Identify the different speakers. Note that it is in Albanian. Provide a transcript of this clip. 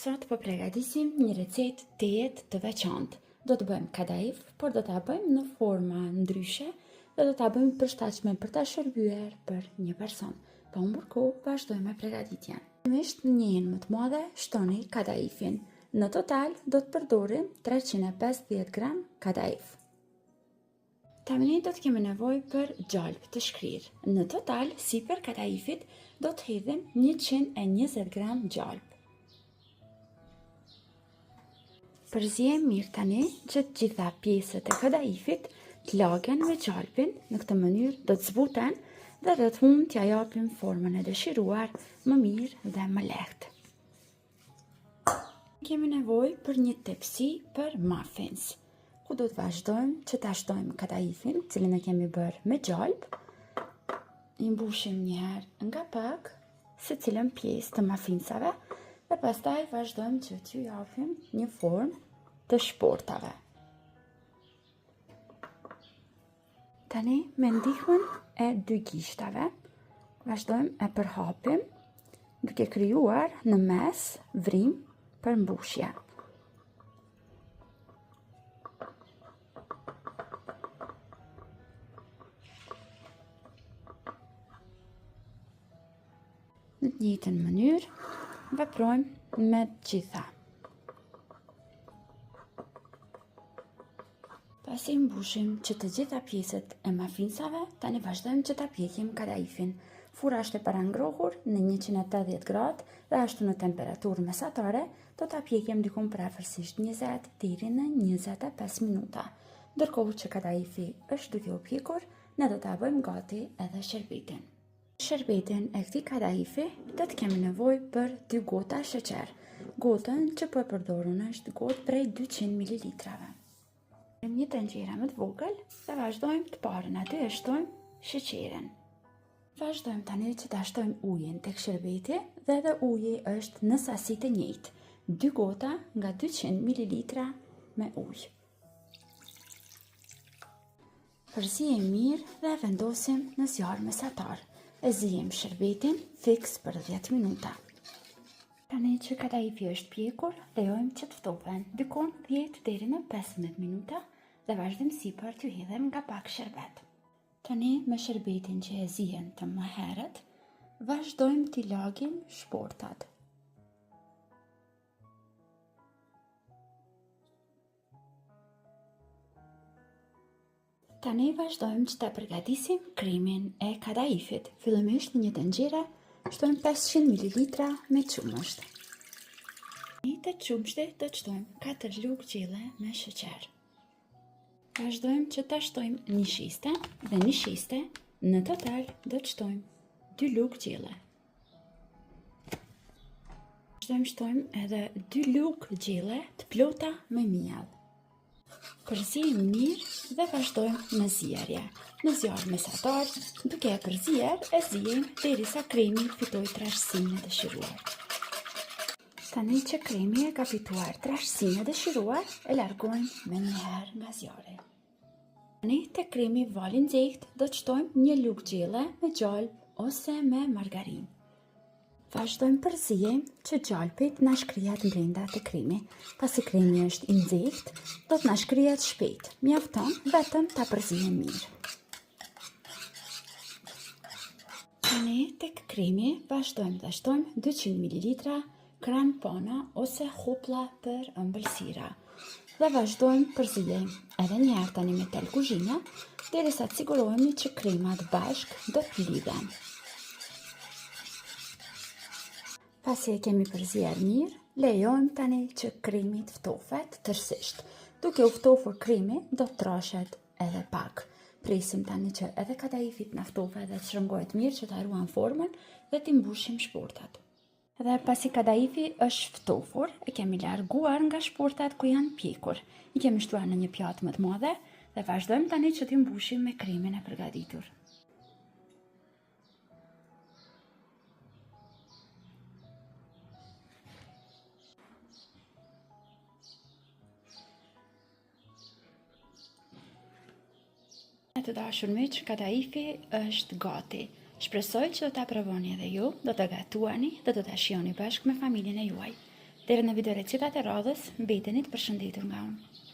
Speaker 1: Sot po pregadisim një recetë tejet të veçantë. Do të bëjmë kadaif, por do ta bëjmë në forma ndryshe dhe do ta bëjmë përshtatshme për ta shërbyer për një person. Pa humbur kohë, vazhdojmë me pregaditjen. Fillimisht në një enë më të madhe shtoni kadaifin. Në total do të përdorim 350 gram kadaif. Tani do të kemi nevojë për gjalpë të shkrirë. Në total, sipër kadaifit do të hedhim 120 gram gjalpë. Përziejmë mirë tani që të gjitha pjesët e kadaifit të lagen me gjalpin, në këtë mënyrë do të zbuten dhe do të mund t'ia japim formën e dëshiruar më mirë dhe më lehtë. Kemi nevojë për një tepsi për muffins, ku do të vazhdojmë që ta shtojmë kadaifin, cilin e kemi bërë me gjalpë. I mbushim njëherë nga pak secilën pjesë të muffinsave dhe pastaj vazhdojmë që t'ju japim një formë të shportave. Tani me ndihmën e dy gishtave vazhdojmë e përhapim duke krijuar në mes vrimë për mbushje. Në të njëjtën mënyrë veprojmë me të gjitha. Pasi mbushim që të gjitha pjesët e muffinsave, tani vazhdojmë që ta pjekim kadaifin. Furra është e parangrohur në 180 gradë dhe ashtu në temperaturë mesatare, do ta pjekim dikun përafërsisht 20 deri në 25 minuta. Ndërkohë që kadaifi është duke u pjekur, ne do ta bëjmë gati edhe sherbetin. Sherbetin e këtij kadaifi do të kemi nevojë për 2 gota sheqer. Gotën që po e përdor unë është gotë prej 200 ml. Në një tenxhere më të vogël dhe vazhdojmë të parën aty e shtojmë sheqerin. Vazhdojmë tani që ta shtojmë ujin tek sherbeti dhe edhe uji është në sasi të njëjtë, 2 gota nga 200 ml me ujë. Përziejmë mirë dhe e vendosim në zjarr mesatar. E ziejmë sherbetin fiks për 10 minuta. Tani që kadaifi është pjekur, lejojmë që të ftohen dikun 10 deri në 15 minuta dhe vazhdim sipër t'ju hedhim nga pak sherbet. Tani me sherbetin që e ziem të më herët, vazhdojmë t'i lagim shportat. Tani vazhdojmë që ta përgatisim kremin e kadaifit. Fillimisht në një tenxhere shtojmë 500 ml me qumësht. Në te qumështi do të shtojmë 4 lugë gjelle me sheqer. Vazhdojmë që ta shtojmë nishiste dhe nishiste në total do të shtojmë 2 lugë gjelle. Vazhdojmë shtojmë edhe 2 lugë gjelle të plota me miell. Përziejmë mirë dhe vazhdojmë në zierje. Në zjarr mesatar, duke e përzier e ziejmë derisa kremi fitojë trashësinë e dëshiruar. Tani që kremi e ka fituar trashësinë e dëshiruar, e largojmë menjëherë nga zjarri. Tani te kremi valë i nxehtë do të shtojmë një lugë gjelle me gjalpë ose me margarinë. Vazhdojmë përziejmë që gjalpi të na shkrihet brenda te kremi. Pasi kremi është i nxehtë, do të na shkrihet shpejt. Mjafton vetëm ta përziejmë mirë. Tani tek kremi vazhdojmë dhe shtojmë 200 ml krem pana ose hopla për ëmbëlsira. Dhe vazhdojmë përziejmë edhe një herë tani me tel kuzhine, derisa të sigurohemi që kremat bashkë do të lidhen. Pasi e kemi përzier mirë, lejojmë tani që kremi të ftofet tërësisht. Duke u ftofur kremi, do të trashet edhe pak. Presim tani që edhe kadaifi të na ftofet dhe të shtrëngohet mirë që ta ruan formën dhe t'i mbushim shportat. Dhe pasi kadaifi është ftofur, e kemi larguar nga shportat ku janë pjekur. I kemi shtuar në një pjatë më të madhe dhe vazhdojmë tani që t'i mbushim me kremin e përgatitur. Të dashur miq, kadaifi është gati. Shpresoj që do ta provoni edhe ju, do ta gatuani dhe do ta shijoni bashkë me familjen e juaj. Deri në video recetat e radhës, mbeteni të përshëndetur nga unë.